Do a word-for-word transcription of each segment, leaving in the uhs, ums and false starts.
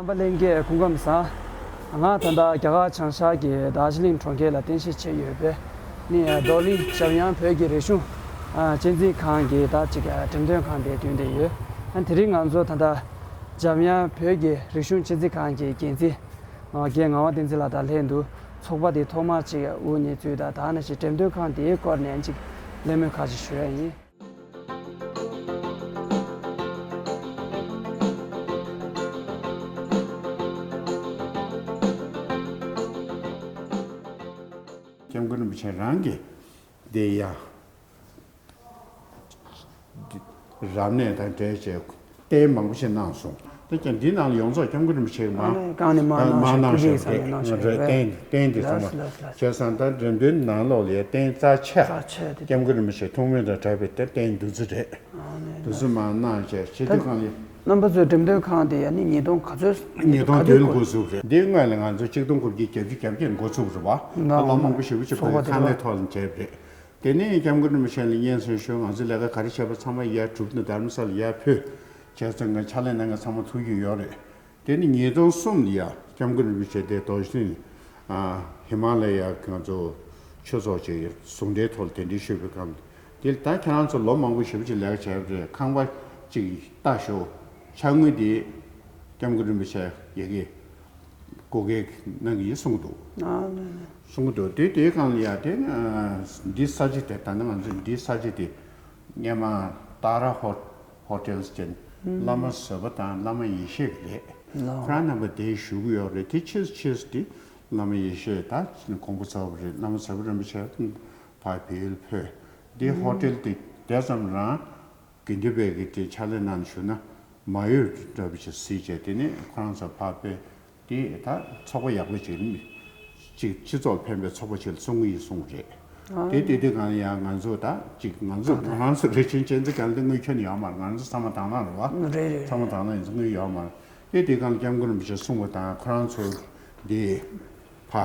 རྣམ་པ་ལྷན་རྒྱས་སྐུ་ཁམས་བཟང་། ང་ད་ལྟ་རྒྱ་གར་བྱང་ཤར་གྱི་རྡོ་རྗེ་གླིང་གྲོང་ཁྱེར་ལ་རྟེན་གཞི་བྱས་ཡོད་པའི་ནི་རྡོར་གླིང་འཇམ་དབྱངས་བོད་ཀྱི་རིག་གཞུང་གཅེས་འཛིན་ཁང་གི་ད་ཅིག་འགྲེམས་སྟོན་ཁང་དེའི་མདུན་དེ་ཡོད། དེ་རིང་ང་ཚོ་ད་ལྟ་འཇམ་དབྱངས་བོད་ཀྱི་རིག་གཞུང་གཅེས་འཛིན་ཁང་གི་འགན་འཛིན་རྒན་ངག་དབང་བསྟན་འཛིན་ལགས་དང་ལྷན་དུ་ཚོགས་པ་དེ་ཐོག་མར་ཅིག་དབུ་བརྙེས་ཚུལ་དང་ད་ནི་ཅིག་འགྲེམས་སྟོན་ཁང་དེའི་སྐོར་ནས་ཅིག་གླེང་མོལ་ཁ་ཅིག་ཞུ་ཡ་ཡིན། སྐྱབས་མགོན་རིན་པོ་ཆེ་རང་གིས་འདི་ཡ་རབ་གནས་དང་འབྲེལ་བྱས་རྟེན་མང་པོ་ཞིག་གནང་སོང་། དེ་ཀྱང་འདི་ནང་ལ་ཡོངས་རྫོགས་སྐྱབས་མགོན་རིན་པོ་ཆེས་མ་ཨ་ནི་གང་ནས་མ་མ་གནང་གནང་ཞིག་ཞིག་རེད། རེད། རྟེན་རྟེན་འདི་ཚང་མ། ལགས་སོ་ལགས་སོ། བྱས་ཙང་ད་འགྲེམས་སྟོན་ནང་ལོགས་ལ་ཡ་རྟེན་རྩ་ཆེ། རྩ་ཆེ་དེ། སྐྱབས་མགོན་རིན་པོ་ཆེ་ཐུགས་སྨོན་དང་འབྲེལ་བའི་རྟེན་འདི་ཚོ་རེད། འདུག་སེ་མར་གནང་བྱས་བྱེད་དུས་གང་ལ། རྣམ་པ་ཚོའི་འགྲེམས་སྟོན་ཁང་དེ་ཡ་ནི་ཉིས་སྟོང་ག་ཚོད། ཉིས་སྟོང་བདུན་ལ་འགོ་ཚུགས་རེད། འདིའི་སྔོན་ལ་ང་ཚོ་གཅིག་སྟོང་དགུ་བརྒྱ་བརྒྱད་ཅུ་གྱ་བརྒྱད་འགོ་ཚུགས་རེད་བ། ད་ལོ་མང་པོ་ཞེ་པོ་ཅིག་བོད་ཁང་ལས་ཐོག་ལ་མཇལ་བ་རེད། དེ་ནས་སྐྱབས་མགོན་རིན་པོ་ཆེ་ལ་སྙན་སེང་ཞུས། ང་ཚོ་ལས་ཀ་ག་རེ་བྱས་པ་ཚང་མ་ཡར་གྲུབ་ནས་དྷ་རམ་ས་ལ་ཡར་ཕུལ། བྱས་ཙང་ང་ཕྱག་ལས་གནང་མཁན་ཚང་མ་ཐུགས་ཡིད་ཡོད་རེད། དེ་ནི་ཉིས་སྟོང་གསུམ་ལ་ཡ་སྐྱབས་མགོན་རིན་པོ་ཆེ་དེ་རྡོ་རྗེ་གླིང་། ཨ། ཧི་མ་ལ་ཡ་ང་ཚོ་ཆོས་ཚོགས་ཀྱི་ཟུང་འབྲེལ་ཐོག་ལ་གདན་འདྲེན་ཞུས་པའི་སྐབས་དེ་ལ་ད་ཁྱེད་རང་ཚོ་ལོ་མང་པོ་ཞེ་པོ་ཅིག་ལས་ཀ་བྱས་པ་རེད། ཁང་པ་གཅིག་ལྟ་ཞོག་ཕྱག་དངུལ་དེ་སྐྱབས་མགོན་རིན་པོ་ཆེ་ཡ་གི་བགོ་སྐལ་གནང་གི་ཡིན་གསུང་གི་འདུག་ཨ་ལེ་ལེ། གསུང་གི་འདུག་དེ་དེའི་སྒང་ལ་ཡ་དེ་ཨ་འདི་ས་ཆ་དེ་ད་ནི་ང་ཚོ་འདི་ས་ཆ་དེ་སྔས་མ་ཏཱ་ར་ཧོ་ཧོ་ཊེལ་ཟེར་བླ་མ་བཟོད་པ་དང་བླ་མ་ཡེ་ཤེས་ཀྱི་རེད། ལགས། ཁོ་རང་རྣམ་པ་དེ་བཞུགས་ཀྱི་ཡོད་རེད། དེ་ཕྱིས་ཕྱིས་དེ་བླ་མ་ཡེ་ཤེས་ད་དགོངས་པ་ཚ་བོ་རེད། བླ་མ་བཟོད་པ་རིན་པོ་ཆེ་ཕར་བལ་ཡུལ་ཕེབས། དེ་ཧོ་ཊེལ་དེ་དེ་ཙམ་རང་དགེ་འདུན་པའི་གི་དེ་ཕྱག་ལས་གནང་བཞུགས་ན་མ་ཡོད་འདྲ་པོ་ཞིག་གཟིགས་བྱས། དེ་ནས་ཁོ་རང་ཚོ་ཕར་ཕེབས། དེ་ད་ཚོགས་པ་ཡག་པོ་ཅིག་ཅིག་སྤྱི་ཚོགས་ཕན་པའི་ཚོགས་པ་ཅིག་ལ་བཙུགས་ཀྱི་ཡིན་གསུངས་རེད། ཨ། དེ་དེ་དུས་གང་ཡང་ང་ཚོ་ད་ཅིག་ང་ཚོ་ང་རང་ཚོ་རིགས་ཆེན་གཅེས་འཛིན་ཁང་ལ་དངུལ་ཁྱོན་ཡོད་མ་རེད། ང་ཚོ་ཚང་མ་དང་བླངས་རེད་བ། རེད་རེད། ཚང་མ་དང་བླངས་ཡིན་ཚེ་དངུལ་ཡོད་མ་རེད། དེ་དུས་གང་སྐྱབས་མགོན་རིན་པོ་ཆེ་གསུངས་པ་དང་ཁོ་རང་ཚོ་འདི་ཕ་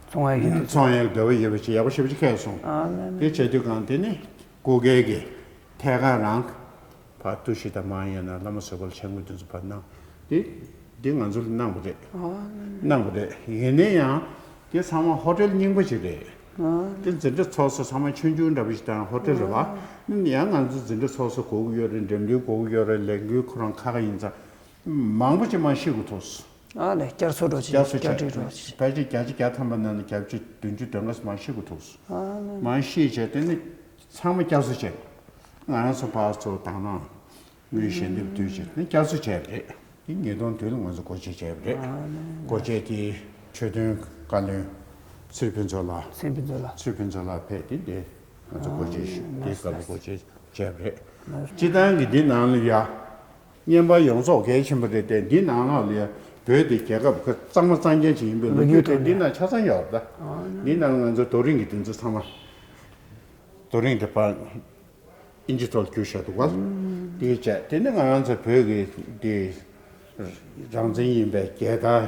ཚོང་ཡག་གི་ཚོང་ཡག་འདོད་པ་ཡོད་པ་ཅིག་ཡག་པོ་ཞེ་པོ་ཅིག་ཁེལ་སོང་། ཨ་ལེ་ལེ། དེ་བྱས་དུས་གང་དེ་ནི་སྐུ་སྒེར་གྱི་ཐད་ཀར་རང་ཕར་ཏུ་ཞིག་དང་མ་ཡིན་ན་བླ་མ་བཟོད་པ་ལ་ཕྱག་དངུལ་དེ་ཚོ་ཕར་གནང་། དེ་དེ་ང་ཚོ་ལ་གནང་བ་རེད། ཨ། གནང་བ་རེད། ཡིན་ན་ཡང་དེ་ཚང་མ་ཧོ་ཊེལ་རྙིང་པ་ཞིག་རེད། ཨ། དེ་འཛིན་གྲྭ་ཚོགས་ས་ཚང་མ་ཆུང་ཆུང་འདྲ་པོ་ཞིག་དང་ཧོ་ཊེལ་རེད་བ། ཨ། ཡང་ང་ཚོ་འཛིན་གྲྭ་ཚོགས་ས་དགོས་ཀྱི་ཡོད་རེད། འགྲེམས་སྟོན་དགོས་ཀྱི་ཡོད་རེད། ལས་འགུལ་ཁོ་རང་ཁག་ཁག་ཡིན་ཙང་མང་པོ་ཅིག་མར་ཤི་དགོས་ཐུག་སོང་། ཨ་ལས་བསྐྱར་གསོ་འགྲོ་ཆེ་བསྐྱར་གསོ་བསྐྱར་བྱས། སྒྲིག་འགྲོ་ཆེ། ཕལ་ཆེར་བརྒྱ་ཆ་བརྒྱ་ཐམ་པ་ནང་ནས་བརྒྱ་ཆ་བདུན་ཅུ་དོན་ལྔ་ཙམ་མར་ཤི་དགོས་ཐུག་སོང་། ཨ་ལས། མར་ཤི་བྱས་དེ་ནི་ཚང་མ་བསྐྱར་གསོ་བྱས། ང་རང་ཚོ་ཕར་ཚུར་དང་བླངས་དངུལ་ཞལ་འདེབས་བསྡུས་བྱས་ནི་བསྐྱར་གསོ་བྱས་པ་རེད། དེ་ཉིས་སྟོང་བདུན་ལ་ང་ཚོ་སྒོ་འབྱེད་བྱས་པ་རེད། ཨ་ལས། སྒོ་འབྱེད་དེ་ཆོས་དོན་བཀའ་བློན་ཚུལ་ཕུན་ཚོགས་ལགས། ཚུལ་ཕུན་ཚོགས་ལགས། ཚུལ་ཕུན་ཚོགས་ལགས་ཕེབས་ཏེ་དེ་ང་ཚོ་སྒོ་འབྱེད་ཞུས། ཨ་དེའི་སྐབས་ལ་སྒོ་འབྱེད་བྱས་པ་རེད། སྤྱིར་བཏང་གི་འདི་ནང་ལ་ཡ། བརྙན་པར་ཡོངས་རྫོགས་གལ་ཆེན་པོ་རེད་དེ། འདི་ནང་ལོགས་ལ་ཡ་བོད་དེ་རྒྱལ་ཁབ་ཁ་གཙང་མ་གཙང་རྐྱང་ཅིག་ཡིན་པའི་ལོ་རྒྱུས་དེ་འདི་ནང་ཆ་ཚང་ཡོད་རེད་ད། འདི་ནང་ང་ཚོ་རྡོ་རིང་གི་དེ་ཚོ་ཚང་མ། རྡོ་རིང་དེ་ཕར་ཨིན་ཇི་ཐོག་ལ་བསྒྱུར་བཞག་འདུག་ག་དེ་བྱས་དེ་ནི་ང་རང་ཚོ་བོད་ཀྱི་དེ་རང་བཙན་ཡིན་པའི་རྒྱལ་དར།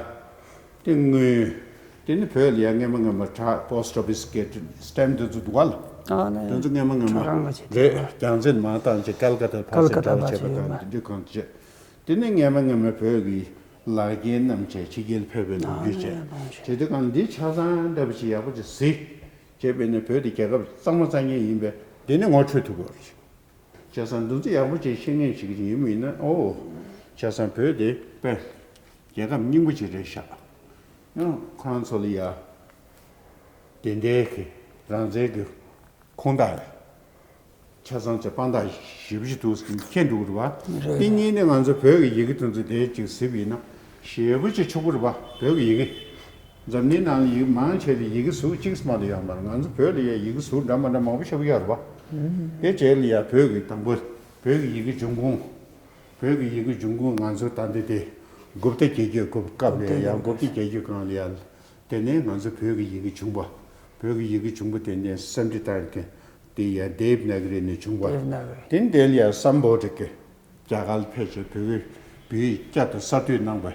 དེ་དངུལ། དེ་ནི་བོད་ལ་ཡ་སྔས་མ་སྔས་མ་ཁྲག་པོ་སི་ཊི་ཨོ་ཕི་སི་གི་སི་ཊེམ་པ་དེ་ཚོ་འདུག་ག་ལ། ཨ་ལས། དེ་ཚོ་སྔས་མ་སྔས་མ་ཁྲག་རང་ལ་བྱེད་རེད། རྒྱལ་མཚན་མར་བཏང་བྱས་ཀལ་ཀ་ཏ་ལ་ཕར་ཀལ་ཀ་ཏ་ཕར་བྱས་པ་དང་དེ་འདྲའི་གང་བྱས། དེ་ནི་སྔས་མ་སྔས་མ་བོད་ཀྱི་ལག་འཁྱེར་བསྣམས་བྱས་ཕྱི་རྒྱལ་ཕེབས་པའི་ལོ་རྒྱུས་བྱས། བྱས་དུས་གང་འདི་ཆ་ཚང་འདྲ་པོ་ཅིག་ཡག་པོ་ཅིག་གཟིགས་བྱས་པས་ན་བོད་དེ་རྒྱལ་ཁབ་གཙང་མ་གཙང་རྐྱང་ཡིན་པས་འདི་ནི་ངོ་འཕྲོད་ཐུབ་དགོས་རེད། བྱས་ཙང་འདུ་འཛི་ཡག་པོ་ཅིག་ཤེས་ངེས་ཞིག་ཡིན་མིན་ན། ཨོ། བྱས་ཙང་བོད་དེ་དཔེ་རྒྱལ་ཁབ་རྙིང་པ་ཅིག་རེད་ཤག་ཡང་ཁོ་རང་ཚོ་ལ་ཡ་དེ་འདྲའི་གི་རང་བཙན་གྱི་ཁུངས་དག་ཆ་ཚང་ཚེ་དཔང་རྟགས་ཞེ་པོ་ཅིག་འདུག་མཁྱེན་འདུག་རེད་བ། རེད། དེ་གཉིས་ནི་ང་ཚོ་བོད་ཀྱི་ཡི་གེ་དེ་ཚོ་དེ་ཅིག་གཟིགས་པ་ཡིན་ན་ཞེ་པོ་ཅིག་ཕྱུག་པོ་རེད་བ། བོད་ཀྱི་ཡི་གེ། འཛམ་གླིང་ནང་ལ་ཡིག་མང་ཆེ་བའི་ཡི་གེ་ཟུར་གཅིག་མ་གཏོགས་ཡོད་མ་རེད། ང་ཚོ་བོད་ལ་ཡ་ཡི་གེ་ཟུར་འདྲ་མ་འདྲ་མང་པོ་ཞེ་པོ་ཡོད་རེད་བ། དེ་རྗེས་ལ་ཡ་བོད་ཀྱི་དང་པོ་བོད་ཀྱི་ཡི་གེ་འབྱུང་ཁུངས། བོད་ཀྱི་ཡི་གེ་འབྱུང་ཁུངས་ང་ཚོ་ད་འདི་དེ་གུབ་ཏ་རྒྱལ་རྒྱུད་གུབ་སྐབས་ལ་ཡ་གུབ་ཏ་རྒྱལ་རྒྱུད་སྒང་ལ་ཡ། དེ་ནས་ང་ཚོ་བོད་ཀྱི་ཡི་གེ་བྱུང་བ། བོད་ཀྱི་ཡི་གེ་བྱུང་བ་དེ་ནས་སམ་བྷི་ཐན་གྱི་དེ་ཡ་དེབ་ན་ག་རི་ནས་བྱུང་བ། དེབ་ན་ག་རི། དེ་ནས་དེ་ལ་ཡ་སམ་བྷོ་ཊ་གི་རྒྱ་གར་ལ་ཕེབས་བྱས་བོད་ཀྱི་བོད་ཡིག་བསྐྱར་དུ་གསར་གཏོད་གནང་བ།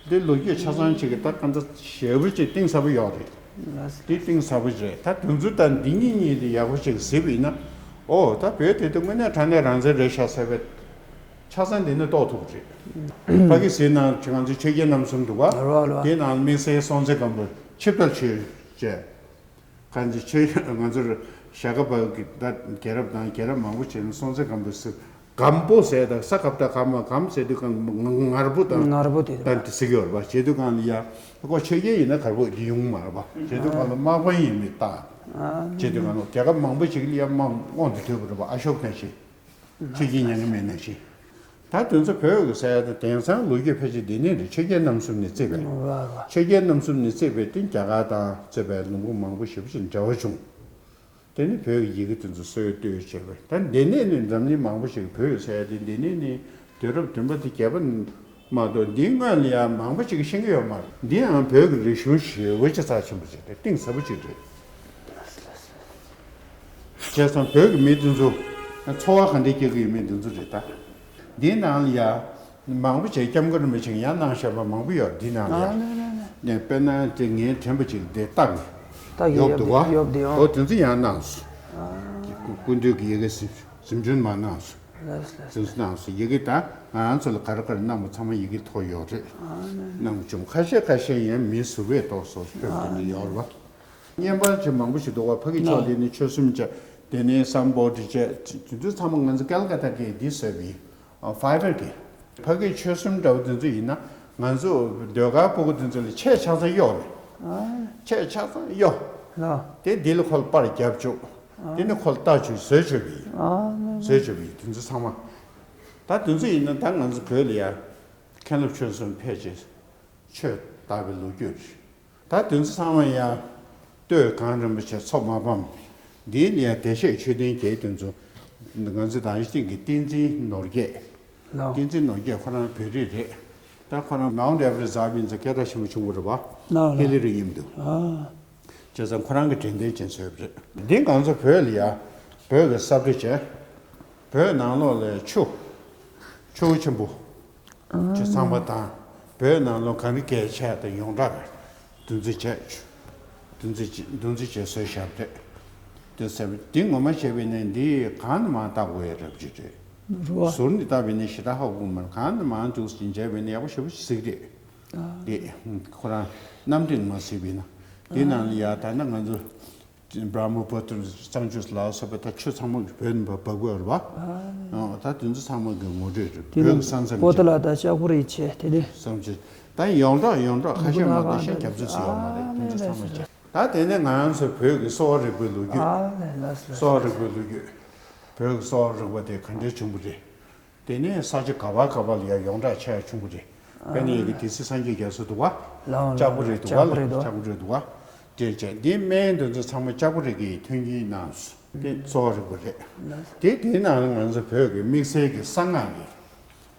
འདི་ལོ་རྒྱུས་ཆ་ཚང་ཅིག་གི་ད་ག་འདྲ་ཞེ་པོ་ཅིག་གཏིང་ཟབ་པོ་ཡོད་རེད། འདི་གཏིང་ཟབ་པོ་རེད། ད་དེ་ཚོ་ད་འདི་གཉིས་གཉིས་དེ་ཡག་པོ་ཅིག་གཟིགས་པ་ཡིན་ན། ཨོ་ད་བོད་དེ་དུས་དངོས་གནས་དྲང་གནས་རང་བཙན་རེད་ཤག་ཟེར་བའི་ ཆ་ཚང་འདི་ནས་རྟོགས་ཐུབ་རེད། ཕ་གི་ཟེར་ན་ང་ཚོའི་ཆོས་རྒྱལ་རྣམ་གསུམ་འདུག་བ། རེད་བ། རེད་བ། དེའི་ནང་དམིགས་བསལ་སྲོང་བཙན་སྒམ་པོ་ཆིབས་རྟ་ཆོས་བཅས། གང་ཅི་ཆོས་ང་ཚོར་ཞྭ་སྒབ་པ་གི་ད་རྒྱལ་རབས་དང་རྒྱལ་རབས་མང་པོ་བྱས་ན་སྲོང་བཙན་སྒམ་པོ་ཟེར། སྒམ་པོ་ཟེར་དང་ས་སྒབ་དང་སྒམ་སྒམ་ཟེར་དུས་གང་ང་ངར་པོ་དང་ངར་པོ་དེ་ད་དེ་ཟེར་གྱི་ཡོད་རེད་བ། བྱེད་དུས་གང་ལ་ཡ་ཁོ་ཆོས་རྒྱལ་ཡིན་ན་གར་པོ་དེ་ཡོང་མ་རེད་བ། བྱེད་དུས་གང་ལ་དམག་དཔོན་ཡིན་མི་རྟ། བྱེད་དུས་གང་ལ་རྒྱལ་ཁབ་མང་པོ་ཞིག་ལ་ཡ་དམག་དབང་དུ་ཐོབ་པ་རེད་བ། ཨ་ཤོག་ནང་བཞིན། ཆོས་རྒྱལ་མྱ་ངན་མེད་ནང་བཞིན། ད་དེ་ཚོ་བོད་ཀྱི་ས་ཡ་དང་དེང་སང་ལོ་རྒྱུས་ཕལ་ཆེར་འདི་ནས་རེད། ཆོས་རྒྱལ་རྣམ་གསུམ་ནས་བརྩིས་པས། ཆོས་རྒྱལ་རྣམ་གསུམ་ནས་བརྩིས་པའི་སྟེང་རྒྱ་གར་དང་བརྩིས་པའི་ལུང་པ་མང་པོ་ཞེ་པོ་ཅིག་འབྲེལ་བ་བྱུང་། དེ་ནི་བོད་ཀྱི་ཡི་གེ་དེ་ཚོ་སྲོལ་གཏོད་བྱས་པས། ད་འདི་ནས་ནི་འཛམ་གླིང་མང་པོ་ཞིག་བོད་ས་ཡ་དེ་འདི་ནས་ནི་དུས་རབས་བདུན་པ་དང་བརྒྱད་པ་མ་གཏོགས་འདིའི་སྔོན་ལ་ཡང་མང་པོ་ཞིག་ཤེས་ཀྱི་ཡོད་མ་རེད། འདི་ཡང་བོད་ཀྱི་རིག་གཞུང་ཞེ་པོ་ཅིག་རྩ་ཆེན་པོ་ཅིག་རེད། གཏིང་ཟབ་པོ་ཅིག་རེད། བྱས་ཙང་བོད་ཀྱི་མི་དེ་ཚོ་འཚོ་བ་ག་འདྲ་སྐྱེལ་གྱི་ཡོད་མེད་དེ་ཚོ་རེད་ད། འདིའི་ནང་ལ་ཡ་མང་པོ་བྱས་སྐྱབས་མགོན་རིན་པོ་ཆེས་ཡང་གནང་བཞག་པ་མང་པོ་ཡོད་རེད། འདིའི་ནང་ལ་ཡ། ཨ་ནི་ནི་ནི། ནས་དཔེར་ན་དེ་ངའི་དྲན་པ་ཅིག་དེ་སྟག་ཡོབ་འདུག་བ། ཡོབ་འདི་ཡོང་། འོ་དེ་ཚོ་ཡང་གནང་སོང་། སྐུ་མདུན་གྱི་ཡི་གེ་གཟིམ་གཟིམ་ཆུང་མ་གནང་སོང་། ལགས་སོ། དེ་ཚོ་གནང་སོང་། ཡི་གེ་ད་ང་ཚོ་ལ་ག་རེ་ག་རེ་གནང་བ་ཚང་མ་ཡི་གེ་ཐོག་ཡོད་རེད། ཨ་ནི་ནི། གནང་བྱུང་། ཁ་ཤས་ཁ་ཤས་ཡང་མིའི་ཟུར་པས་གཏོར་སོགས་ཕེབས་ཀྱི་ནི་ཡོད་རེད་བ། བརྙན་པར་ཅིག་མང་པོ་ཞིག་འདུག་བ། ཕ་གི་ཕྱོགས་འདི་ནས་ཆོལ་གསུམ་བཅས་དེ་ནས་སམ་བྷོ་ཊ་བཅས་དེ་ཚོ་ཚང་མ་ང་ཚོ་ཀལ་ཀ་ཏ་གི་འདི་བཟོས་པའི་ཨ་ཕའི་བར་གི་ཕ་གི་ཆོལ་གསུམ་འདྲ་བོ་དེ་ཚོ་ཡིན་ན་ང་ཚོ་ཟློས་གར་ཕྲུ་གུ་དེ་ཚོ་ལ་ཆས་ཆ་ཚང་གཡོག་རེད། ཆས་ཆ་ཚང་གཡོག་ལ། དེ་འདི་ལ་ཁོ་ལ་པར་རྒྱབ་བཅུག་དེ་ནས་ཁོ་ལ་རྟ་བཅུག་བཟོས་བཅུག་གི་ཡིན། བཟོས་བཅུག་གི་ཡིན། དེ་ཚོ་ཚང་མ། ད་དེ་ཚོ་ཡིན་ན་ད་ང་ཚོ་བོད་ལ་ཡ་མཁན་སློབ་ཆོས་གསུམ་ཕེབས་རྗེས་ཆོས་དར་བའི་ལོ་རྒྱུས་རེད། ད་དེ་ཚོ་ཚང་མ་ཡང་སྟོད་གངས་རིན་པོ་ཆེ་མཚོ་མ་ཕམ། འདིའི་ནས་ཡང་བདེ་གཤེགས་ཆོས་ལྡན་རྒྱལ་དེ་ཚོ་ང་ཚོ་དང་ཞིང་གི་བསྟན་འཛིན་ནོར་རྒྱས། ལགས། བསྟན་འཛིན་ནོར་རྒྱས་ཁོ་རང་བོད་རིགས་རེད། ད་ཁོ་རང་མའུན་ཨེ་ཝ་རེ་སི་ཊི་འཛེགས་པའི་ཚེ་སྐད་གྲགས་ཆེན་པོ་བྱུང་བ་རེད་བ། ལགས་ལགས། ཧི་ལི་རི་མཉམ་དུ། ཨ། བྱས་ཙང་ཁོ་རང་གི་དྲན་རྟེན་ཅན་བཟོས་པ་རེད། འདི་ང་ཚོ་བོད་ལ་ཡ་བོད་ཀྱི་ས་བཀྲ་བྱས། བོད་ནང་ལོགས་ལ་ཆུ་ཆུ་བོ་ཆེན་པོ། ཆུ་ཚང་པ་དང་བོད་ནང་ལོགས་གངས་རི་གལ་ཆེ་དང་ཡོངས་གྲགས་འདུ་འཛི་བྱས། འདུ་འཛི་བྱས་འདུ་འཛི་བྱས་བཟོས་བཞག་པ་རེད། དེ་ཟེར་བ་འདི་ངོ་མ་བྱས་པས་ནས་འདི་གང་ནས་མར་བལྟ་དགོས་ཡ་རབ་ཅིག་རེད། རེད་བ། ཟུར་ནས་བལྟ་བས་ནས་ཞེ་དྲག་ཧ་གོ་གི་མ་རེད། གང་ནས་མར་འདུག་ཟིན་བྱས་པས་ནས་ཡག་པོ་ཞེ་པོ་ཞིག་གཟིགས་རེད། ཨ། དེ་ཁོ་རང་གནམ་གྲུས་མར་གཟིགས་པས་ན་དེ་ནང་ལ་ཡ་ད་ལྟ་ང་ཚོ་བྷ་ར་མ་པུ་ཏྲ་གཙང་ཆུ་ལ་སོགས་པ་ད་ཆུ་ཚང་མ་བོད་ནས་འབབ་དགོས་རེད་བ། ཨ། ད་དེ་ཚོ་ཚང་མ་གི་ངོ་སྤྲོད་རེད། དེ་བོད་ནས་ཀྱི་ས་མཚམས་པོ་ཏ་ལ་དང་ལྕགས་པོ་རི་བྱས་དེ་ནས་ས་མཚམས་ད་ཡོངས་གྲགས་ཡོངས་གྲགས་ཁ་ཤས་མ་གཏོགས་ཤ་རྒྱབ་ཚོད་ཟེར་ཡོད་མ་རེད། དེ་ཚོ་ཚང་མ་བྱས། ད་དེ་ནས་ང་རང་ཚོ་བོད་ཀྱི་གསོ་བ་རིག་པའི་ལོ་རྒྱུས། ཨ་ལས་ལགས་སོ། གསོ་བ་རིག་པའི་ལོ་རྒྱུས། བོད་ཀྱི་གསོ་བ་རིག་པ་དེ་ག་འདྲས་བྱུང་བ་རེད། དེ་ནས་ས་ཆ་ག་བ་ག་བ་ལ་ཡང་ཡོངས་གྲགས་ཆེ་བ་བྱུང་བ་རེད། དཔེར་ན་ཡ་གི་སྡེ་སྲིད་སངས་རྒྱས་རྒྱ་མཚོ་འདུག་བ། ལགས་ལགས། ལྕགས་པོ་རི་འདུག་བ། ལྕགས་པོ་རི་འདུག་བ། ལྕགས་པོ་རི་འདུག་བ། དེ་བྱས་འདིའི་སྨན་དེ་ཚོ་ཚང་མ་ལྕགས་པོ་རི་གིས་མཐུན་རྐྱེན་གནང་སོང་། དེ་གསོ་བ་རིག་པ་རེད། ལགས། དེ་དེའི་ནང་ལ་ང་ཚོ་བོད་ཀྱི་དམིགས་བསལ་གྱི་གསང་སྔགས་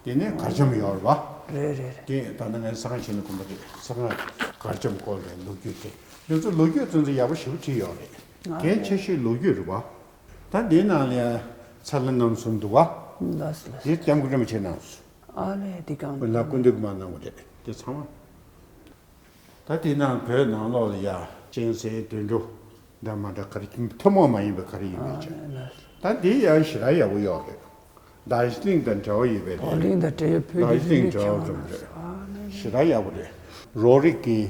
ཀྱི་དེ་ནས་གར་འཆམ་ཡོད་རེད་བ། རེད་རེད་རེད། དེ་ད་ནི་ངས་གསང་སྔགས་བྱས་ནས་གོམ་པ་རེད། གསང་སྔགས་གར་འཆམ་སྐོར་ལ་ལོ་རྒྱུས་དེ་འདི་ཚོ་ལོ་རྒྱུས་ཚོ་ཚོ་ཡག་པོ་ཞེ་པོ་བྲིས་ཡོད་རེད། ཨ་རེད། གལ་ཆེ་ཤོས་ལོ་རྒྱུས་རེད་བ། ད་འདིའི་ནང་ལ་ཡང་ཚ་ལ་རྣམ་གསུམ་འདུག་བ། ལགས་སོ་ལགས་སོ། འདི་སྐྱབས་མགོན་རིན་པོ་ཆེ་གནང་སོང་། ཨ་ལས་འདི་གང་། ལ་སྐུ་མདུན་མ་གནང་བ་རེད་དེ་ཚང་མ། ད་དེ་ནང་བོད་ནང་ལོགས་ལ་ཡ་གཅན་གཟན་དུད་འགྲོ་འདྲ་མ་འདྲ་ག་རེ་ཐུན་མོང་མ་ཡིན་པ་ག་རེ་ཡིན་མིན་ཅེས། ད་འདི་ཡང་ཞེ་དྲག་ཡག་པོ་ཡོད་རེད། རྡོ་རྗེ་གླིང་དང་འབྲེལ་བ་ཡོད་པའི་རྡོ་རྗེ་གླིང་དང་འབྲེལ་བའི་བོད་ཀྱི་རྡོ་རྗེ་གླིང་འབྲེལ་བ་འགྲོ་གི་རེད། ཞེ་དྲག་ཡག་པོ་རེད། རོ་རིག་གིས་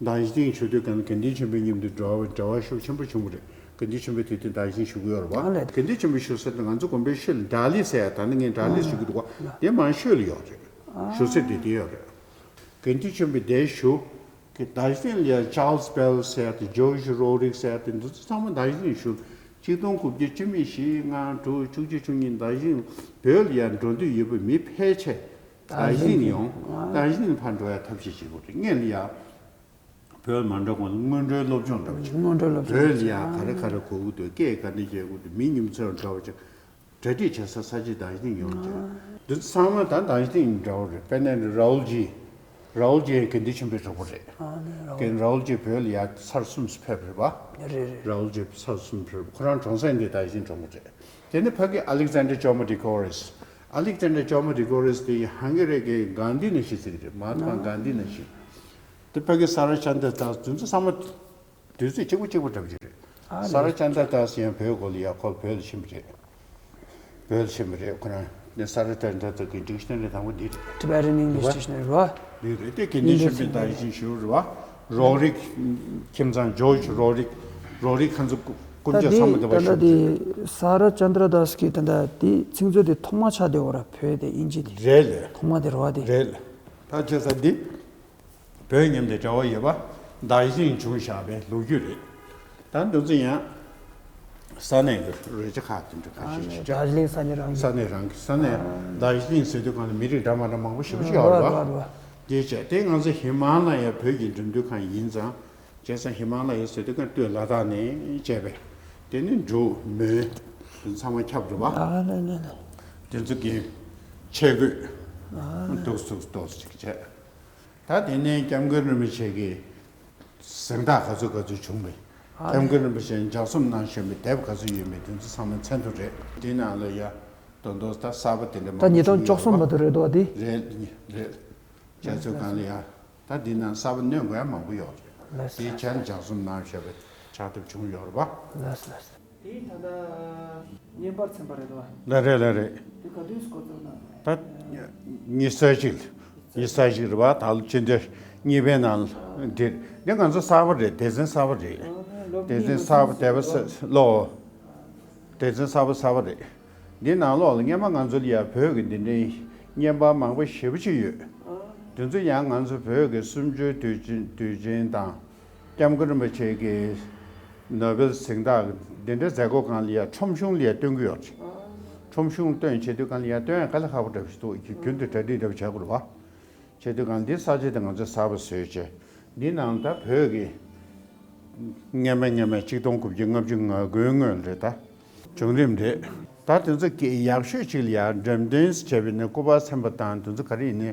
རྡོ་རྗེ་གླིང་བཞུགས་དུས་གང་དགེ་འདུན་ཆོས་འཕེལ་མཉམ་དུ་འབྲེལ་བ་འབྲེལ་བ་ཤུགས་ཆེན་པོ་བྱུང་བ་རེད། དགེ་འདུན་ཆོས་འཕེལ་དེ་དུས་རྡོ་རྗེ་གླིང་བཞུགས་ཀྱི་ཡོད་རེད་བ། དགེ་འདུན་ཆོས་འཕེལ་བཞུགས་ས་དེ་ང་ཚོ་དགོན་པའི་ཤུལ་ལ་འབྲ་གླིང་ཟེར་ཡ་ད་ནི་ངས་འབྲ་གླིང་ཟེར་གྱི་འདུག་བ། དེ་མང་ཤོས་ལ་ཡོད་རེད། བཞུགས་ས་དེ་དེ་ཡོད་རེད། དགེ་འདུན་ཆོས་འཕེལ་དེར་བཞུགས། རྡོ་རྗེ་གླིང་ལ་ཡ་ཅཱལ་སི་བྷེལ་ཟེར་ཡ་དེ་ཇོརྗ་རོ་རིག་ཟེར་ཡ་དེ་འདི་ཚོ་ཚང་མ་རྡོ་རྗེ་གླིང་བཞུགས། ཆིག་སྟོང་དགུ་བརྒྱ་བཅུ་མེད་བཞི་ལྔ་དྲུག་བཅུ་གཅིག་བཅུ་གཉིས་རྡོ་རྗེ་གླིང་བོད་ལ་ཡ་འགྲོ་འདོད་ཡོད་པའི་མི་ཕལ་ཆེར་རྡོ་རྗེ་གླིང་ཡོང་། རྡོ་རྗེ་གླིང་ཕར་འགྲོ་ཡ་ཐབས་ཤེས་བྱེད་དགོས་རེད། སྔོན་ལ་ཡ་བོད་མ་འགྲོ་གོང་ལ་སྔོན་འགྲོའི་སློབ་སྦྱོང་འདྲ་བོ་ཅིག་སྔོན་འགྲོའི་སློབ་སྦྱོང་བོད་ལ་ཡ་ག་རེ་ག་རེ་དགོས་ཀྱི་འདུག་སྐད་ག་འདྲ་བྱེད་དགོས་འདུག་མི་ཉིན་མཚན་འདྲ་བོ་ཅིག་གྲ་སྒྲིག་བྱེད་ས་ས་ཆ་རྡོ་རྗེ་གླིང་ཡོང་རྒྱུ། འདི་ཚང་མ་ད་རྡོ་རྗེ་གླིང་འདྲ་བོ་རེད། དཔེར་ན་རའུལ་ཇི། རའུལ་ཇི་ཡང་དགེ་འདུན་ཆོས་འཕེལ་གྲོགས་པོ་རེད། ཨ་ནི་རའུལ། རྒན་རའུལ་ཇི་བོད་ལ་ཡ་ཚར་གསུམ་ཕེབས་རེད་བ། རེད་རེད། རའུལ་ཇི་ཚར་གསུམ་ཕེབས། ཁོ་རང་གྲོང་གསེབ་འདི་རྡོ་རྗེ་གླིང་གྲོང་པོ་རེད། དེ་ནི་ཕ་གི་ཨ་ལེག་ཛན་ཌར་ཇོ་མོ་ཌི་ཀོ་རེས། ཨ་ལེག་ཛན་ཌར་ཇོ་མོ་ཌི་ཀོ་རེས་དེ་ཧང་གི་རི་གི་གྷན་དྷི་ནང་བཞིན་ཟེར་གི་རེད། མ་ཧཱ་ཏ་མ་གྷན་དྷི་ནང་བཞིན། དེ་ཕ་གི་ས་ར་ཅན་དྷ་དང་དེ་ཚོ་ཚང་མ་དུས་ཚོད་གཅིག་པ་གཅིག་པ་འདྲ་པོ་ཅིག་རེད། ཨ་ས་ར་ལས། ཅན་དྷ་དང་ཡང་བོད་སྐོར་ལ་ཡ་ཁོ་བོད་ལ་ཕྱིན་པ་རེད། བོད་ལ་ཕྱིན་པ་རེད། ཁོ་རང་ ནས་ས་ར་ཏན་ཏན་ཏ་གི་ཌིག་ཤ་ནེ་རི་དང་པོ་འདི་རེད། Tibetan English Dictionary རེད་བ། འདི་རེད་དེ་དགེ་འདུན་ཆོས་འཕེལ་དང་ཡིད་བཞིན་ཞུ་རེད་བ། རོགས་རིགས། ཁྱིམ་ཚང་ཇོརྗ་རོགས་རིགས། རོགས་རིགས་ཁ་འཛུགས་ཀུན་ད་ཀྱང་འདི་ཚང་མ་འདི་ད་བ་ལྟ་ཞུ་འདི་རེད། ས་ར་ཅན་དྲ་དཱས་ཀྱི་ད་ལྟ་འདི་ཚིག་མཛོད་འདི་ཐོག་མ་ཆགས་བསྡད་ཡོད་ར། བོད་དེ་དབྱིན་ཇི་དེ་རེད་ལ། ཐོག་མ་དེ་རེད་བ་དེ། རེད་ལ། ད་བྱས་ཙང་འདི། བོད་མཉམ་དུ་འབྲེལ་བ་ཡོད་པ་རྡོ་རྗེ་གླིང་བྱུང་བཞག་པའི་ལོ་རྒྱུས་རེད། ད་འདི་ཚོ་ཡང་ས་གནས་ཀྱི་རོལ་ཆ་ཁག་དེ་འདྲ་ཁ་ཤས་ཤིག་རྡོ་རྗེ་གླིང་ས་གནས་རང་གི་ས་གནས་རང་གི་ས་གནས་རྡོ་རྗེ་གླིང་ཟེར་དུས་གང་ལ་མི་རིགས་འདྲ་མ་འདྲ་མང་པོ་ཞེ་པོ་ཅིག་ཡོད་རེད་བ། རེད་རེད། དེ་བྱས་དེ་ང་ཚོ་ཧི་མ་ལ་ཡ་བོད་ཀྱི་འགྲིམ་འགྲུལ་ཁང་ཡིན་ཙང་བྱས་ཙང་ཧི་མ་ལ་ཡ་ཟེར་དུས་གང་སྟོད་ལ་དྭགས་ནས་བྱས་པས་དེ་ནི་འབྲུག་མོན་དེ་ཚང་མ་ཁྱབ་རེད་བ། ཨ་ལེ་ལེ་ལེ། དེ་ཚོ་གི་ཆས་གོས་འདུག་སུག་འདུག་ཅིག་བྱས། ད་དེ་ནས་སྐྱབས་མགོན་རིན་པོ་ཆེ་གི་གཟེངས་རྟགས་ག་ཚོད་ག་ཚོད་བྱུང་མེད། ཨ་སྐྱབས་མགོན་རིན་པོ་ཆེ་ལྗགས་རྩོམ་གནང་བཞིན་པའི་དེབ་ག་ཚོད་ཡོད་མེད་དེ་ཚོ་ཚང་མ་མཚན་ཐོ་རེད། དེ་ནང་ལ་ཡ་དོན་དུ་ད་གསར་པ་དེ་འདྲ་ད་མང་པོ་ཉིས་སྟོང་བཅུ་གསུམ་བྱུང་ཡོད་མ་གཏོགས་རེད་འདུག་བ་དེ། རེད་རེད། བྱས་ཚོད་གང་ལ་ཡ་ད་དེ་ནང་གསར་པ་སྣོན་དགོས་ཡ་མང་པོ་ཡོད་རེད། ལགས་སོ། དེ་བྱས་ན་ལྗགས་རྩོམ་གནང་བཞིན་པའི་ཕྱག་དེབ་བྱུང་ཡོད་རེད་པ། ལགས་སོ་ལགས་སོ། དེ་ད་ལྟ་བརྙན་པར་ཚན་པ་རེད་དོ། ལ་རེད་ལ་རེད། དེ་ག་དུས་སུ་འགོ་བཙུགས་གནང་། ད་ཉི་ཤུ་རྩ་གཅིག་ལ། ཉི་ཤུ་རྩ་གཅིག་རེད་བ། ད་ལོ་ཕྱི་ཟླ་གཉིས་པའི་ནང་ལ་འདིར་འདི་ང་ཚོ་གསར་པ་རེད། སྡེ་ཚན་གསར་པ་རེད། སྡེ་ཚན་གསར་པ་སྡེ་པ་གསར་ལོ། སྡེ་ཚན་གསར་པ་གསར་པ་རེད། འདི་ནང་ལོགས་ལ་སྔས་མ་ང་ཚོ་ལ་ཡང་བོད་ཀྱི་འདི་འདྲའི་བརྙན་པར་མང་པོ་ཞེ་པོ་ཅིག་ཡོད། དེ་ཚོ་ཡང་ང་ཚོ་བོད་ཀྱི་གསུམ་བཅུའི་དུས་ཆེན་དུས་ཆེན་དང་། སྐྱབས་མགོན་རིན་པོ་ཆེ་གི་ནོ་བེལ་གཟེངས་རྟགས་འདི་འདྲའི་མཛད་སྒོ་སྒང་ལ་ཡ་ཁྲོམ་གཞུང་ལ་ཡ་སྟོན་གྱི་ཡོད་རེད། ཁྲོམ་གཞུང་སྟོན་བྱེད་དུས་སྒང་ལ་ཡ་སྟོན་ཡ་དཀའ་ལས་ཁག་པོ་འདྲ་པོ་ཞིག་འདུག་རྒྱུན་དུ་གྲ་སྒྲིག་འདྲ་པོ་བྱ་དགོས་རེད་བ། བྱེད་དུས་སྒང་འདི་ས་ཆ་དེ་ང་ཚོས་གསར་པ་བཟོས་བྱས། འདི་ནང་ད་བོད་ཀྱི་སྔས་མ་སྔས་མ་གཅིག་སྟོང་དགུ་བརྒྱ་ལྔ་བཅུ་ང་དགུའི་སྔོན་རེད་ད། བྱུང་རིམ་རེད། ད་དེ་ཚོ་གི་ཡག་ཤོས་ཅིག་ལ་ཡ་འགྲེམས་སྟོན་བྱས་པ་ཡིན་ན་སྐུ་པར་ཚན་པ་དང་དེ་ཚོ་ག་རེ་ཡིན་ནའི་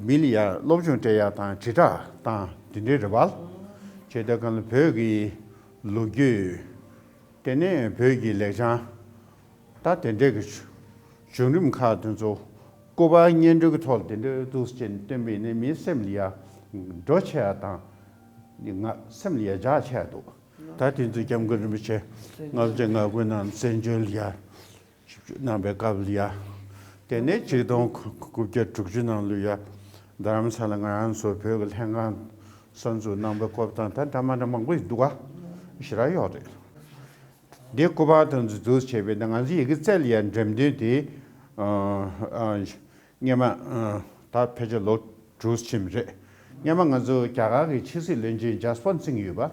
མི་ལ་ཡ་སློབ་སྦྱོང་སྤྲད་ཡ་དང་དྲིལ་བསྒྲགས་དང་དེ་འདྲའི་རེད་བ། བྱས་དུས་སྒང་ལ་བོད་ཀྱི་ལོ་རྒྱུས། དེ་ནས་བོད་ཀྱི་ལེགས་བྱང་། ད་དེ་འདྲའི་གི་བྱུང་རིམ་ཁག་དེ་ཚོ་སྐུ་པར་སྙན་སྒྲོན་གྱི་ཐོག་ལ་དེ་འདྲའི་འདུག་སེ་བྱས་ནས་སྟོན་པ་ཡིན་ན་མིའི་སེམས་ལ་ཡ་འགྲོ་ཆེ་ཡ་དང་། ང་སེམས་ལ་ཡ་འཇགས་ཆེ་ཡ་འདུག་ད་དེ་ཚོ་སྐྱབས་མགོན་རིན་པོ་ཆེ་ལྔ་བརྒྱ་ང་དགུའི་ནང་བཙན་བྱོལ་ལ་ཡ་ཞིབ་འཇུག་གནང་པའི་སྐབས་ལ་ཡ། དེ་ནས་གཅིག་སྟོང་དགུ་བརྒྱ་དྲུག་ཅུ་ནང་ལ་ཡ། རྡ་རམ་ས་ལ་ང་རང་ཚོ་བོད་ཀྱི་ལྷན་ཁང་གསར་འཛུགས་གནང་པའི་སྐབས་དང་ད་འདྲ་མ་འདྲ་མང་པོ་ཞིག་འདུག་ག་ཞེ་དྲག་ཡོད་རེད། འདི་སྐུ་པར་དང་འཛུལ་འཛུལ་བྱས་པའི་ང་ཚོ་ཡི་གེ་རྩེ་ལ་ཡ་འགྲེམས་སྟོན་དེ། སྔས་མ་ད་ཕལ་ཆེར་ལོ་དྲུག་ཕྱིན་པ་རེད། སྔས་མ་ང་ཚོ་རྒྱ་གར་གྱི་ཕྱི་སྲིད་བློན་ཆེན་ཇཱས་པཱལ་སིང་ཡོད་པ།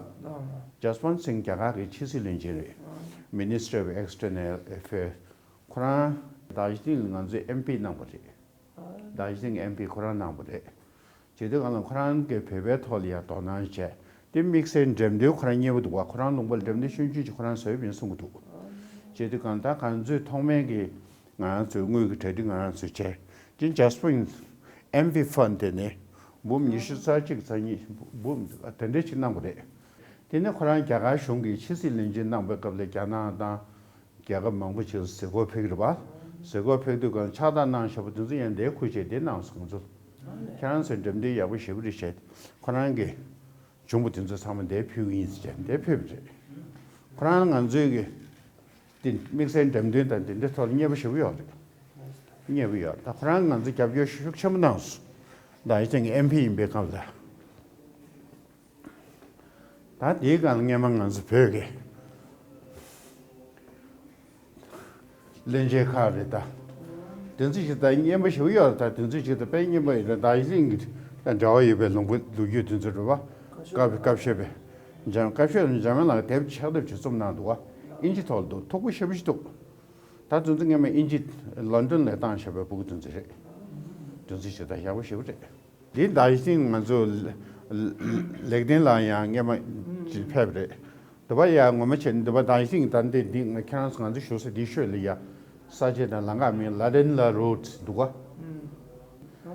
ཇཱས་པཱལ་སིང་རྒྱ་གར་གྱི་ཕྱི་སྲིད་བློན་ཆེན་རེད། Minister of External Affairs། ཁོ་རང་རྡོ་རྗེ་གླིང་ལ་ང་ཚོའི་ཨེམ་པི་གནང་པ་རེད། རྡོ་རྗེ་གླིང་ཨེམ་པི་ཁོ་རང་གནང་པ་རེད། བྱེད་དུས་སྒང་ལ་ཁོ་རང་གིས་བོད་པའི་ཐོག་ལ་ཡང་དོ་སྣང་བྱས། དེ་དམིགས་བསལ་འགྲེམས་སྟོན་ཁོ་རང་མཉེས་པོ་འདུག་བ། ཁོ་རང་ལུང་པ་ལ་འགྲེམས་སྟོན་ཆུང་ཆུང་ཅིག་ཁོ་རང་བཟོས་པ་ཡིན་གསུང་གི་འདུག་བྱེད་དུས་སྒང་ད་ང་ཚོས་ཐོག་མའི་གི་ང་རང་ཚོའི་དངུལ་གྱི་གྲ་སྒྲིག་ང་རང་ཚོས་བྱས། དེ་ཇཱས་པཱལ་སིང་ཨེམ་པི་ཕན་དེ་ནས་འབུམ་ཉི་ཤུ་རྩ་གཅིག་རྩ་གཉིས་འབུམ་དེ་འདྲ་ཅིག་གནང་པ་རེད། དེ་ནས་ཁོ་རང་རྒྱ་གར་གཞུང་གི་ཕྱི་སྲིད་བློན་ཆེན་གནང་པའི་སྐབས་ལ་རྒྱ་ནག་དང་། རྒྱལ་ཁབ་མང་པོ་ཅིག་ལ་གཟིགས་སྐོར་ཕེབས་ཀྱི་རེད་པ། གཟིགས་སྐོར་ཕེབས་དུས་སྒང་ཕྱག་རྟགས་གནང་བཞག་པ་དེ་ཚོ་ཡང་འདིར་ཁུར་བྱས་འདིར་གནང་སོང་ང་ཚོ། ཁྱེད་རང་ཚོས་འགྲེམས་སྟོན་ཡག་པོ་ཞེ་པོ་རེད་བྱས། ཁོ་རང་གིས་བྱུང་བ་དེ་ཚོ་ཚང་མ་འདིར་ཕུལ་གྱི་ཡིན་ཟེར་བྱས་འདིར་ཕུལ་བ་རེད། ཁོ་རང་ང་ཚོའི་གི་དེ་དམིགས་བསལ་འགྲེམས་སྟོན་དང་དེ་འདྲའི་ཐོག་ལ་མཉེས་པོ་ཞེ་པོ་ཡོད་རེད། མཉེས་པོ་ཡོད་རེད། ད་ཁོ་རང་ང་ཚོ་རྒྱབ་སྐྱོར་ཤུགས་ཆེན་པོ་གནང་སོང་། ད་ཡིན་ཙང་ཨེམ་པི་ཡིན་པའི་སྐབས་ལ། ད་དེའི་སྒང་ལ་སྔས་མ་ང་ཚོ་བོད་ཀྱི་བློན་ཆེན་ཁག་རེད་ད། དེ་ཚོ་ཞིག་ད་སྙན་པོ་ཞེ་པོ་ཡོད་རེད། ད་དེ་ཚོ་ཞིག་ད་དཔེ་སྙན་པོ་ཡོད་རེད། ད་ཡིན་ཙང་གི་ད་འབྲེལ་བ་ཡོད་པའི་ལུང་པ་ལོ་རྒྱུས་དེ་ཚོ་རེད་བ། བཀའ་བཀའ་ཤོད་པའི་འཇམ་བཀའ་ཤོད་འཇམ་དབྱངས་ལགས་དེབ་ཕྱག་དེབ་ཅིག་རྩོམ་གནང་འདུག་བ། ཨིན་ཇི་ཐོག་ལ་འདུག་མཐུག་པོ་ཞེ་པོ་ཞིག་འདུག་ད་དེ་ཚོ་སྔས་མ་ཨིན་ཇི་ལོན་ཌོན་ལ་བཏང་བཞག་པའི་ཕྲུ་གུ་དེ་ཚོ་རེད། དེ་ཚོ་ཞིག་ད་ཡག་པོ་ཞེ་པོ་རེད། འདི་ཟླ་བཞིན་ང་ཚོ་ལ་ལ་ལེགས་ལྡན་ལགས་ཡང་སྔས་མ་ཅིག་ཕེབས་རེད། འདི་པ་ཡ་ངོ་མ་བྱས་ན་འདི་པ་ཟླ་བཞིན་ད་འདི་འདི་ང་ཁྱེད་རང་ཚོ་ང་ཚོ་བཞུགས་ས་འདི་ཤོད་ལ་ཡ། ས་ཆ་དང་ལམ་ཁ་མིང་ལ་ལྡན་ལ་རོ་ཌི་འདུག་ག་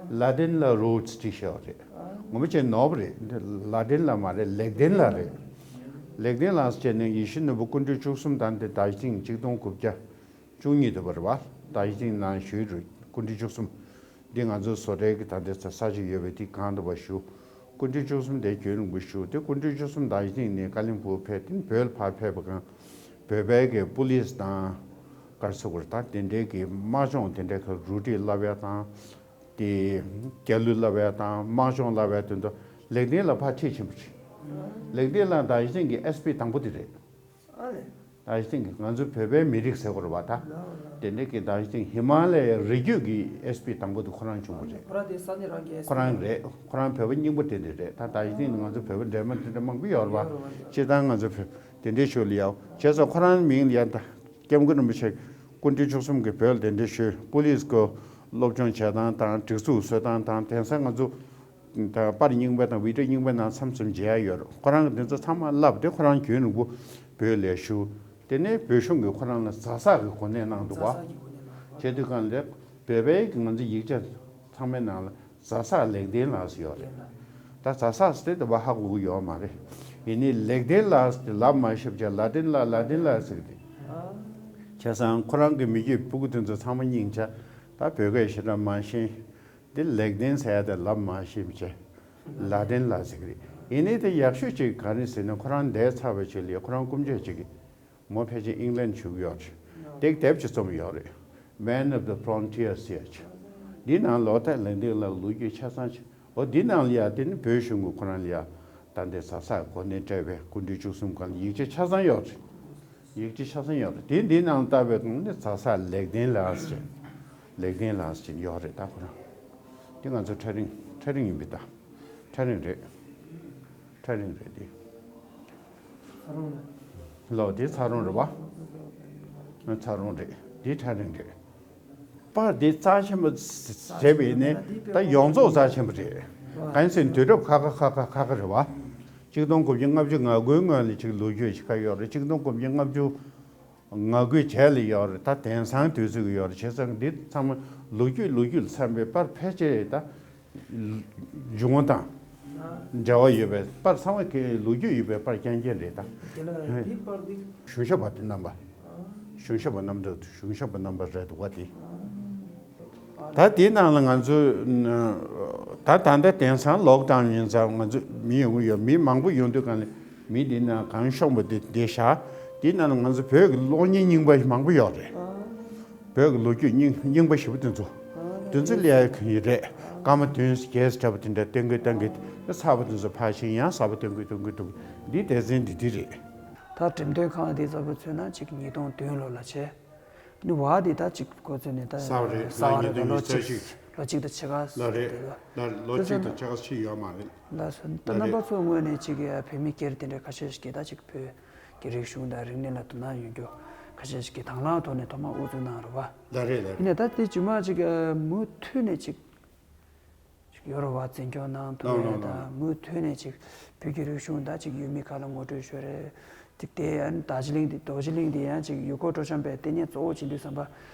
ལ་ལྡན་ལ་རོ་ཌི་ཅིག་བཤད་པ་རེད། ངོ་མ་བྱས་ན་ནོར་བ་རེད། འདི་ལ་ལྡན་ལ་མ་རེད། ལེགས་ལྡན་ལ་རེད། ལེགས་ལྡན་ལགས་བྱས་ནས་ཡིད་བཞིན་ནོར་བུ་སྐུ་ཕྲེང་བཅུ་གསུམ་དང་འདི་ཟླ་བཞིན་གཅིག་སྟོང་དགུ་བརྒྱ། བཅུ་གཉིས་དུ་བར་བ། ད་ཡིན་ཅིང་ནང་ཞུས་རུ་སྐུ་ཕྲེང་བཅུ་གསུམ། འདི་ང་ཚོ་བཟོ་གྲྭའི་གི་ད་ལྟའི་ས་ས་ཆ་ཡོད་པའི་དེ་གང་དུ་བ་ཞུ། སྐུ་ཕྲེང་བཅུ་གསུམ་དེ་རྒྱུན་རིང་པོ་ཞུ་དེ་སྐུ་ཕྲེང་བཅུ་གསུམ་ད་ཡིན་ཅིང་ནས་ཀ་ལིམ་པོང་ཕེབས་དེ་བོད་ལ་ཕར་ཕེབས་པ་གང་། བོད་པའི་གི་པུ་ལིས་དང་། ག་རེ་ཟེར་དགོས་རེད། ད་དེ་འདྲའི་གི་དམག་སྦྱོང་དེ་འདྲའི་གི་རུ་སྒྲིག་བསླབ་ཡ་དང་། དེ་རྒྱལ་གླུ་བསླབ་ཡ་དང་དམག་སྦྱོང་བསླབ་ཡ་དེ་ཚོ་ལེགས་ལྡན་ལ་ཕར་ཁྲིད་ཕྱིན་པ་རེད། ལེགས་ལྡན་ལ་ད་གཞི་ནས་ཀྱི་ཨེས་པི་དང་པོ་དེ་རེད། ཨ་རེད། ད་གཞི་ནས་ཀྱི་ང་ཚོ་བོད་པའི་མི་རིགས་ཟེར་དགོས་རེད་པ་ད། ལགས་ལགས། དེ་འདྲའི་གི་ད་གཞི་ནས་ཧི་མ་ལ་ཡའི་རི་རྒྱུད་ཀྱི་ཨེས་པི་དང་པོ་དེ་ཁོ་རང་བྱུང་བ་རེད། ཁོ་རང་དེ་ས་གནས་རང་གི་ཨེས་པི། ཁོ་རང་རེད། ཁོ་རང་བོད་པ་རྙིང་པ་དེ་འདྲ་རེད། ད་ད་གཞི་ནས་ང་ཚོ་བོད་པ་འདྲེས་མ་དེ་འདྲ་མང་པོ་ཡོད་རེད་པ། ཡོད་རེད་པ། སྤྱིར་བཏང་ང་ཚོ་བོད་དེ་འདྲའི་ཞོར་ལ་ཡ་བྱས་ཙང་ཁོ་རང་མིང་ལ་ཡ་ད་སྐྱབས་མགོན་རིན་པོ་ཆེ་སྐུ་ཕྲེང་བཅུ་གསུམ་གྱིས་བོད་ལ་དེ་འདྲ་ཞུས། པུ་ལིས་ཀྱི་སློབ་སྦྱོང་བྱེད་སྟངས་དང་སྒྲིག་འཛུགས་བཟོ་སྟངས་དང་། དེང་སང་ང་ཚོ་ད་པར་རྙིང་པ་དང་བི་ཌིའོ་རྙིང་པ་ནང་མཚམས་མཚམས་མཇལ་ཡ་ཡོད་རེད། ཁོ་རང་གིས་དེ་ཚོ་ཚང་མ་བསླབས་ཏེ་ཁོ་རང་རྒྱུན་རིང་པོ་བོད་ལ་བཞུགས། དེ་ནས་བོད་གཞུང་གིས་ཁོ་རང་ལ་བཟའ་ཚང་གི་གོ་གནས་གནང་འདུག་པ། བྱས་དུས་གང་ལ་བོད་པའི་གི་ང་ཚོ་ཡིག་ཆ་ཚང་མའི་ནང་ལ་བཟའ་ཚང་ལེགས་ལྡན་ལགས་ཟེར་ཡོད་རེད། ད་བཟའ་ཚང་ཟེར་དེ་བ་ཧ་གོ་གི་ཡོད་མ་རེད། ཡིན་ནའི་ལེགས་ལྡན་ལགས་ཟེར་དེ་ལབ་མ་ཤེས་པ་བྱས་ལ་ལྡན་ལགས་ལ་ལྡན་ལགས་ཟེར་གི་རེད། བྱས་ཙང་ཁོ་རང་གི་མི་རྒྱུད་ཕྲུ་གུ་དེ་ཚོ་ཚང་མ་སྙིང་རྗེ། ད་བོད་སྐད་ཞེ་དྲག་མ་ཤེས། འདི་ལེགས་ལྡན་ཟེར་ཡ་དེ་ལབ་མ་ཤེས་པ་བྱས་ལ་ལྡན་ལགས་ཟེར་གི་རེད། ཡིན་ནའི་དེ་ཡག་ཤོས་ཅིག་ག་རེ་ཟེར་ན། ཁོ་རང་འདས་ཚར་བའི་རྗེས་ལ་ཁོ་རང་སྐུ་མཆེད་ཅིག་གིས་མོ་ཕལ་ཆེར་ཨིང་ལན་བཞུགས་ཡོད་རེད། དེ་དེབ་ཅིག་རྩོམ་ཡོད་རེད། Man of the Frontier ཟེར་ཡ་ཅིག་འདི་ནང་ལོག་ལྟ་ལེགས་ལྡན་ལགས་ལོ་རྒྱུས་ཆ་ཚང་ཅིག་འོ་འདི་ནང་ལ་ཡ་དེ་ནི་བོད་གཞུང་གིས་ཁོ་རང་ལ་ཡ་ད་འདི་བཟའ་ཚང་གོ་གནས་སྤྲད་པའི་སྐུ་ཕྲེང་བཅུ་གསུམ་སྒང་ལ་ཡིག་ཆ་ཆ་ཚང་ཡོད་རེད། ཡིག་ཆ་ཆ་ཚང་ཡོད་རེད། དེ་འདི་ནང་ལྟ་བའི་སྒང་ནི་བཟའ་ཚང་ལེགས་ལྡན་ལགས་ཟེར། ལེགས་ལྡན་ལགས་ཟེར་ཡོད་རེད། ད་ཁོ་རང་འདི་ང་ཚོ་ཕྲ་རིང་ཕྲ་རིང་ཡིན་པས་ད། ཕྲ་རིང་རེད། ཕྲ་རིང་རེད་དེ། ལོ་དེ་ཚ་རོང་རེད་པ། ཚ་རོང་རེད། དེ་ཕྲ་རིང་རེད། པར་དེ་རྩ་ཆེན་པོ་བྱས་པ་ཡིན་ནའི་ད་ཡོངས་རྫོགས་རྩ་ཆེན་པོ་རེད། གང་ཡིན་ཟེར་ན་དུས་རབས་ཁ་ཁ་ཁ་ཁ་ཁ་ཁ་རེད་པ། ཆིག་སྟོང་དགུ་བརྒྱ་ལྔ་བཅུ་ང་དགུའི་སྔོན་ལ་ཅིག་ལོ་རྒྱུས་ཤིག་ཁ་ཡོད་རེད། ཆིག་སྟོང་དགུ་བརྒྱ་ལྔ་བཅུ་ང་དགུའི་རྗེས་ལ་ཡོད་རེད། ད་དེང་སང་དུས་ཚོད་ཀྱི་ཡོད་རེད། བྱས་ཙང་འདི་ཚང་མ་ལོ་རྒྱུས་ལོ་རྒྱུས་ལ་འཚམ་པའི་པར་ཕལ་ཆེར་ད་འབྱུང་བ་དང་འབྲེལ་བ་ཡོད་པའི་པར་ཚང་མ་གི་ལོ་རྒྱུས་ཡོད་པའི་པར་རྐྱང་རྐྱང་རེད་ད། དེ་ལ་འདི་པར་འདི། གཞུང་ཞབས་པ་དེ་རྣམ་པ། གཞུང་ཞབས་པ་རྣམ་པ། གཞུང་ཞབས་པ་རྣམ་པ་རེད་འདུག་པ་དེ། ད་དེའི་ནང་ལ་ང་ཚོས་ད་ད་ལྟ་དེང་སང་ལོག་ཌའོན་ཡིན་ཙང་ང་ཚོ་མི་ཡོང་གི་ཡོད། མི་མང་པོ་ཡོང་དུས་གང་ལ་མི་འདི་ན་གང་ཤོང་པ་འདི་འདི་བཞག་དེའི་ནང་ལ་ང་ཚོ་བོད་ཀྱི་གློག་བརྙན་རྙིང་པ་མང་པོ་ཡོད་རེད། བོད་ཀྱི་ལོ་རྒྱུས་རྙིང་རྙིང་པ་ཞེ་པོ་དེ་ཚོ་དེ་ཚོ་ལས་ཀྱི་རེད། སྐར་མ་བདུན་བརྒྱད་ཙམ་འདྲ་པོ་དེ་འདྲ་སྟོན་གི་སྟོན་གི། གསར་པ་དེ་ཚོ་ཕར་ཕྱིན་ཡང་གསར་པ་སྟོན་གི་སྟོན་གི་འདུག་འདི་སྡེ་ཚན་འདི་འདི་རེད། ད་འགྲེམས་སྟོན་ཁང་འདི་ཙམ་པོ་མཚོན་ན་ཅིག་ཉིས་སྟོང་བདུན་ལོ་ལ་བྱས། ནི་བ་འདི་ད་ཅིག་གོ་ཚོད་ནི་ད་གསར་པ་རེད། གསར་པ་རེད། ཉིས་སྟོང་ལོ་ཉི་ཤུ་རྩ་གཅིག་གཅིག་ལོ་གཅིག་དང་ཕྱེད་ཀ་ལ་རེད། དེ་ལ་ལ་ལོ་གཅིག་དང་ཕྱེད་ཀ་ཕྱིན་ཡོད་མ་རེད། ལགས་སོ། ད་ལ་རྣམ་པ་རེད། ཚོའི་ངོས་ནས་ཅིག་བོད་མི་སྒེར་དེ་འདྲ་ཁ་ཤས་ཤིག་གིས་ད་ཅིག་བོད་ཀྱི་རིག་གཞུང་དང་རིག་གནས་ལ་དོ་སྣང་ཡོད་རྒྱུ་ཁ་ཤས་ཤིག་གིས་དང་བླངས་ཐོག་ནས་ཐོག་མར་དབུ་འཛུགས་གནང་རེད་བ། ལ་རེད་ལ་རེད། ཡིན་ནའི་ད་དེ་རྗེས་མ་ཅིག་མུ་མཐུད་ནས་ཅིག་ཅིག་ཡོད་རེད་བ། འཛིན་སྐྱོང་གནང་ཐུབ་ལ་ཡ་ལ་ལ་དང་མུ་མཐུད་ནས་ཅིག་བོད་ཀྱི་རིག་གཞུང་དང་ཅིག་ཡུལ་མི་ཁག་ལ་ངོ་སྤྲོད་ཞུ་རེད། ཅིག་དེ་ཡང་རྡོ་རྗེ་གླིང་འདི་རྡོ་རྗེ་གླིང་འདི་ཡང་ཅིག་ཡུལ་སྐོར་སྤྲོ་འཆམ་པའི་ལྟེ་གནས་གཙོ་བོ་བྱེད་དུས་ཙམ་པ་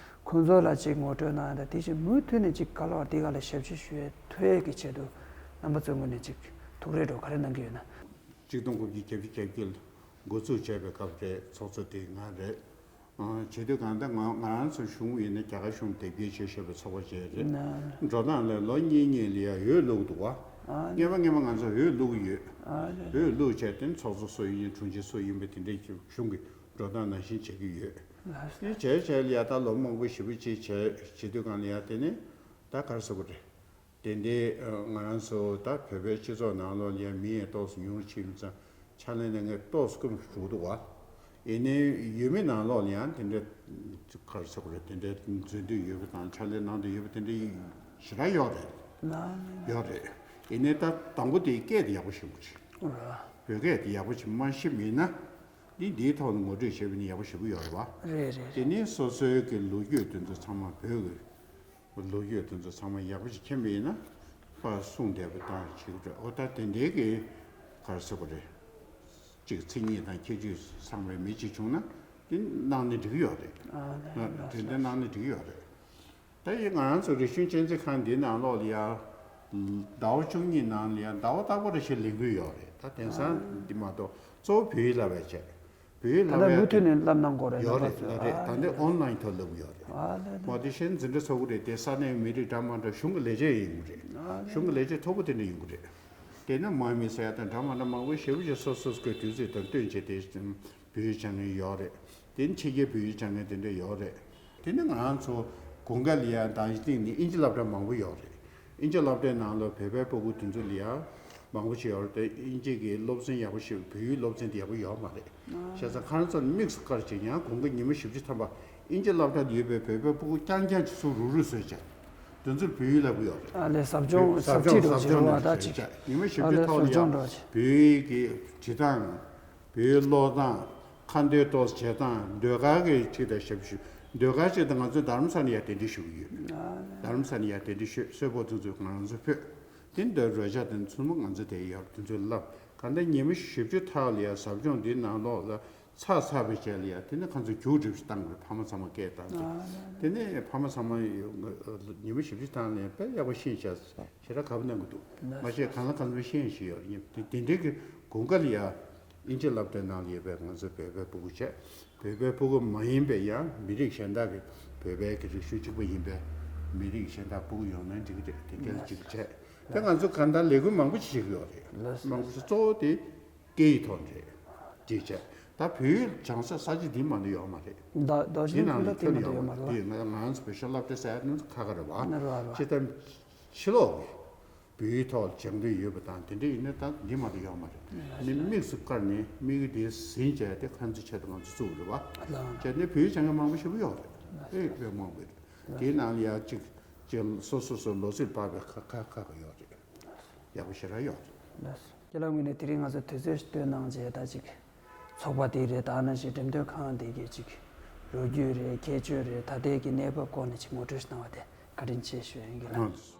ཁོང་ཚོ་ལ་ཅིག་ངོ་སྤྲོད་གནང་ཡ་དང་དེ་བཞིན་མུ་མཐུད་ནས་ཅིག་ག་ལ་བ་འདི་ག་ལ་ཞབས་ཕྱི་ཞུ་ཡ་ཐུབ་ཡ་གི་ཆེད་དུ་རྣམ་པ་ཚོའི་ངོས་ནས་ཅིག་ཐུགས་རེ་བྲོ་ག་རེ་གནང་གི་ཡོད་ན། ཆིག་སྟོང་དགུ་བརྒྱ་བརྒྱད་ཅུ་གྱ་དགུ་ལ་འགོ་འཛུགས་བྱས་པའི་སྐབས་རེད། ཚོགས་གཙོ་དེ་ང་རེད། ཨ། བྱེད་དུས་གང་ལྟར་ང་ང་རང་ཚོ་གཞུང་ཡིན་ན་རྒྱ་གར་གཞུང་དེབ་སྐྱེལ་བྱེད་ཤེས་པའི་ཚོགས་པ་ཅིག་རེད། ན། འགྲོ་སྟངས་ལ་ལོ་གཉིས་གཉིས་ལ་ཡ་འོས་བླུགས་འདུག་བ། ཨ། སྔོན་མ་སྔོན་མ་ང་ཚོ་འོས་བླུགས་ཡོད། ཨ་རེད། འོས་བླུགས་བྱས་དེ་ཚོགས་གཙོ་སུ་ཡིན། དྲུང་ཆེ་སུ་ཡིན་པ་དེ་འདྲའི་གཞུང་གི་འགྲོ་སྟངས་ནང་བཞིན་བྱེད་ཀྱི་ཡོད། ལགས་སོ། དེ་བྱས་བྱས་ལ་ཡ་ད་ལོ་མང་པོ་ཞེ་པོ་ཅིག་བྱས་བྱེད་དུས་གང་ལ་ཡ་དེ་ནི་ད་ག་རེ་ཟེར་དགོས་རེད། དེ་འདྲའི་ང་རང་ཚོ་ད་བོད་པའི་སྤྱི་ཚོགས་ནང་ལོགས་ལ་ཡང་མི་ཡང་ཏོག་ཙམ་ཉུང་རུ་ཕྱིན་ཙང་ཕྱག་ལས་གནང་མཁན་ཏོག་ཙམ་དཀོན་པོ་ཞིག་འདུག་བ། ཡིན་ནའི་ཡུལ་མི་ནང་ལོགས་ལ་ཡང་དེ་འདྲའི་ག་རེ་ཟེར་དགོས་རེད། དེ་འདྲའི་མཛད་འདོད་ཡོད་པ་དང་ཕྱག་ལས་གནང་འདོད་ཡོད་པ་དེ་འདྲའི་ཞེ་དྲག་ཡོད་རེད། ལགས། ཡོད་རེད། ཡིན་ནའི་ད་དང་པོ་དེ་སྐད་དེ་ཡག་པོ་ཞིག་མ་རེད། ཨོ་ར། བོད་སྐད་དེ་ཡག་པོ་ཞིག་མ་ཤེས་པ་ཡིན་ན་འདི་འདིའི་ཐོག་ནས་ངོ་སྤྲོད་བྱས་པ་ནི་ཡག་པོ་ཞེ་པོ་ཡོད་རེད་བ། རེད་རེད། དེ་ནས་སོ་སོའི་གི་ལོ་རྒྱུས་དེ་ཚོ་ཚང་མ་བོད་ཀྱི་ལོ་རྒྱུས་དེ་ཚོ་ཚང་མ་ཡག་པོ་ཞིག་མཁྱེན་པ་ཡིན་ན་ཕར་གསུངས་བསྡད་པ་དང་བྱེད་དགོས་རེད། ཨོ་ད་དེ་འདྲའི་གི་ག་རེ་ཟེར་དགོས་རེད། གཅིག་མཚན་ཉིད་དང་ཁྱད་ཆོས་ཚང་བའི་མི་གཅིག་བྱུང་ན་དེ་གནང་ནས་འགྲིག་གི་ཡོད་རེད། ཨ་ལས། དེ་འདྲ་གནང་ནས་འགྲིག་གི་ཡོད་རེད། ད་ཡིན་ང་རང་ཚོ་རིག་གཞུང་གཅེས་འཛིན་ཁང་འདིའི་ནང་ལོགས་ལ་ཡ། ཟླ་བ་བཅུ་གཉིས་ནང་ལ་ཡ་ཟླ་བ་རྟག་པར་ཞིག་ལས་འགུལ་ཡོད་རེད། ད་དེང་སང་འདི་མ་གཏོགས་གཙོ་བོ་བོད་ཡིག་བསླབ་པའི་ཆེད། བོད་ཡིག་ད་ལྟ་བསླབ་མུ་མཐུད་ནས་བསླབ་གནང་དགོས་རེད། ཡོད་རེད། ལགས་རེད། ད་འདི་ཨོན་ལན་ཐོག་བསླབ་ཀྱི་ཡོད་རེད། ཨ་ལས་ལས། མ་དེ་བཞིན་འཛིན་གྲྭ་ཚོགས་ཀྱི་རེད། དེ་ས་གནས་མི་རིགས་འདྲ་མ་འདྲ་གཞུང་གི་ལས་བྱེད་ཡིན་གྱི་རེད། གཞུང་གི་ལས་བྱེད་མཐོ་པོ་དེ་འདྲ་ཡིན་གྱི་རེད། དེ་ནས་མ་མི་ཟེར་ཡ་དང་འདྲ་མ་འདྲ་མང་པོ་ཞེ་པོ་ཅིག་སོ་སོ་སོ་སོའི་དུས་ཚོད་དང་བསྟུན་བྱས་ཏེ་བོད་ཡིག་སྦྱང་མཁན་ཡོད་རེད། དེ་ནས་ཕྱི་རྒྱལ་བོད་ཡིག་སྦྱང་མཁན་དེ་འདྲ་ཡོད་རེད། དེ་ནི་ང་ཚོ་དགུན་ཁ་ལ་ཡ་ད་ཡིན་ནི་དབྱིན་ཇི་སློབ་གྲྭ་མང་པོ་ཡོད་རེད། དབྱིན་ཇི་སློབ་གྲྭའི་ནང་ལ་བོད་པའི་ཕྲུ་གུ་དེ་ཚོ་ལ་ཡ་མང་པོ་ཞིག་ཡོད་རེད་དེ། དབྱིན་ཇི་གི་སློབ་ཚན་ཡག་པོ་ཞིག་བོད་ཡིག་སློབ་ཚན་དེ་ཡག་པོ་ཡོད་མ་རེད། བྱས་ཙང་ཁ་རང་ཚོ་དམིགས་སུ་བཀར་བྱས་ཡང་དགུན་ཁ་ཉི་མ་བཞི་བཅུ་ཐམ་པ་དབྱིན་ཇི་སློབ་གྲྭ་དུ་ཡོད་པའི་བོད་པའི་ཕྲུ་གུ་རྐྱང་རྐྱང་ཅིག་ཚུར་རུག་རུག་བཟོས་བྱས། དེ་ཚོར་བོད་ཡིག་བསླབ་ཀྱི་ཡོད་རེད། ཨ་ལས་ཟབ་སྦྱོང་ཟབ་ཁྲིད་འགྲོ་ཅིག་རོ་བ་ད་ཅིག་ཉི་མ་བཞི་ཨ་བཅུ་ལས་ཐོག་ཟབ་ལ་སྦྱོང་ཡང་འགྲོ་ཅིག་བོད་ཡིག་གི་བྲིས་སྟངས། བོད་ཡིག་ཀློག་སྟངས། ཁ་འདོན་ཏོག་ཙམ་བྱེད་སྟངས། ཟློས་གར་གྱི་ཁྲིད་དང་ཞབས་ཞུ། ཟློས་གར་ཆེད་དུ་ང་ཚོས་རྡ་རམ་ས་ལ་ཡར་གདན་འདྲེན་ཞུ་གི་ཡོད། རྡ་རམ་ས་ལ་ཡར་གདན་འདྲེན་ཞུས་གསོལ་ཕོགས་དེ་ཚོ་ང་ཚོས་ཕུལ། དེ་འདྲ་རོལ་ཆ་དེ་ཚོ་ང་ཚོས་དེ་ཡར་དེ་ཚོས་བསླབ། གང་ལྟར་ཉི་མ་བཞི་བཅུ་ཐོག་ལ་ཡར་ཟབ་སྦྱོང་འདི་ནང་ལོགས་ལ་ཚར་ཚར་བའི་རྗེས་ལ་ཡར་དེ་ནས་ཁོང་ཚོས་རྒྱུགས་སྒྲིག་བཏང་དགོས། ཕ་མ་ཚང་མ་སྐད་བཏང་དགོས། དེ་ནས་ཕ་མ་ཚང་མ་ཉི་མ་བཞི་བཅུ་ཐོག་ལ་དཔེ་ཡག་པོ་ཤེས་བྱས་ཞེ་དྲག་དགའ་པོ་གནང་གི་འདུག་མ་གཞི་གང་ལ་གང་འཚམ་ཤེས་ཡོན་ཞིག་ཡོད་རེད། དེ་དེ་འདྲའི་གི་དགུན་ཁ་ལ་ཡ་དབྱིན་ཇི་སློབ་གྲྭའི་ནང་ལ་ཡོད་པའི་ང་ཚོ་བོད་པའི་ཕྲུ་གུ་བྱས། བོད་པའི་ཕྲུ་གུ་མ་ཡིན་པའི་ཡང་མི་རིགས་གཞན་དག་གི་བོད་པའི་གི་རིག་གཞུང་གཅིག་པ་ཡིན་པའི་མི་རིགས་གཞན་དག་ཕྲུ་གུ་ཡོང་ན་འགྲིག་གི་རེད། དེ་ག་ལ་གཅིག་བྱས། དེ་ང་ཚོ་གང་ལྟར་ལས་འགུལ་མང་པོ་ཞིག་བྱེད་ཀྱི་ཡོད་རེད། མང་པོ་ཞིག་གཙོ་བོ་དེ་སྐད་ཡིག་ཐོག་རེད། འགྲིག་བྱས། ད་བོད་ཡིག་སྦྱང་ས་ས་ཆ་འདི་མ་གཏོགས་ཡོད་མ་རེད། ད་ད་འདི་ནང་ལ་ཁྱོན་ཡོད་མ་རེད། འདི་ང་ང་ཚོ་བོད་ཤོག་སློབ་གྲྭ་ཟེར་ཡ་ཁག་ཁག་རེད་བ། ཕྱི་ལོགས་བོད་ཡིག་ཐོག་སྦྱང་འདོད་ཡོད་པ་དང་དེ་འདྲ་ཡིན་ན་ད་འདི་མ་གཏོགས་ཡོད་མ་རེད། ནི་དམིགས་སུ་བཀར་ནས་དམིགས་ཡུལ་དེ་ཟིན་བྱས་ཏེ་ཁོང་ཚོའི་ཆེད་དུ་ང་ཚོ་བཙུགས་རེད་བ། བྱས་ནས་བོད་ཡིག་སྦྱང་མཁན་མང་པོ་ཞེ་པོ་ཡོད་རེད། ཨེ་དཔེ་མང་པོ་རེད། དེའི་ནང་ལ་ཡང་གཅིག་གཅིག་སོ་སོ་སོ་ལོ་ཚིགས་ཕར་བའི་ཁག་ཁག་ཁག་ཁག་ཡོད་རེད། ཡག་པོ་ཞེ་དྲག་ཡོད་རེད། ཁྱེད་རང་ངོས་ནས་དེ་རིང་ང་ཚོ་དུས་ཚོད་ཞིག་བཏོན་གནང་བྱས་ད་ཅིག་ཚོགས་པ་དེ་རེད། ད་ནང་བཞིན་འགྲེམས་སྟོན་ཁང་དེ་གའི་ཅིག་ལོ་རྒྱུས་རེད། ཁྱད་ཆོས་རེད། ད་ལྟའི་གི་གནས་བབ་སྐོར་ནས་ཅིག་ངོ་སྤྲོད་ཞིག་གནང་བ་དེ་བཀའ་དྲིན་ཆེ་ཞུ་ཡ་ཡིན་གྱི་ལགས།